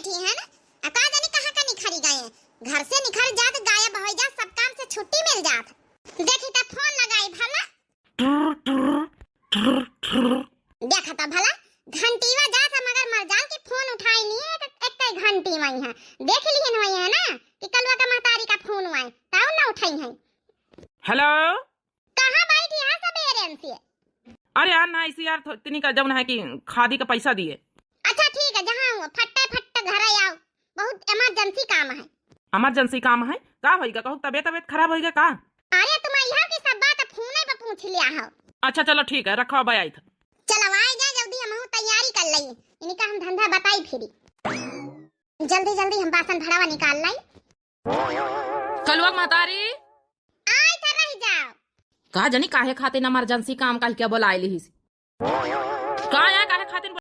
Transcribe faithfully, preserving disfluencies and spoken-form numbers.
ठीक है ना? आ का जानी कहाँ का निखरी गए हैं। घर से निखर जात, गायब होइ जात, सब काम से छुट्टी मिल जात। देखी त फोन लगाई भला। देखा त भला, घंटीवा जात है मगर मर जान की फोन उठाई नहीं है, एक, एक घंटी वही है। देख लिहन वही है ना कि कलुआ का महतारी का फोन आए, तब ना उठाई है। हेलो। कहाँ बैठी है सबेरे से? अरे यार ना, इसी यार थो-, इतनी का जौन है कि खादी का पैसा दिए। अच्छा ठीक है, जहाँ हुआ फट्टे फट्टे घर आओ, बहुत इमरजेंसी काम है। इमरजेंसी काम है? का होइगा? कहू तबियत तबियत खराब होइगा का? अरे तुम यहाँ की सब बात फोने पे पूछ लिया हो। अच्छा चलो ठीक है, रखो अब आई था। चलो आए जा जल्दी, हम तैयारी कर लई, इनका हम धंधा बताई फिरी। जल्दी जल्दी हम बासन भड़वा निकाल लाई। कलुआ महतारी। आए था रह जाओ। का जानी काहे खातिर इमरजेंसी काम कह के बोलाए लिहिस।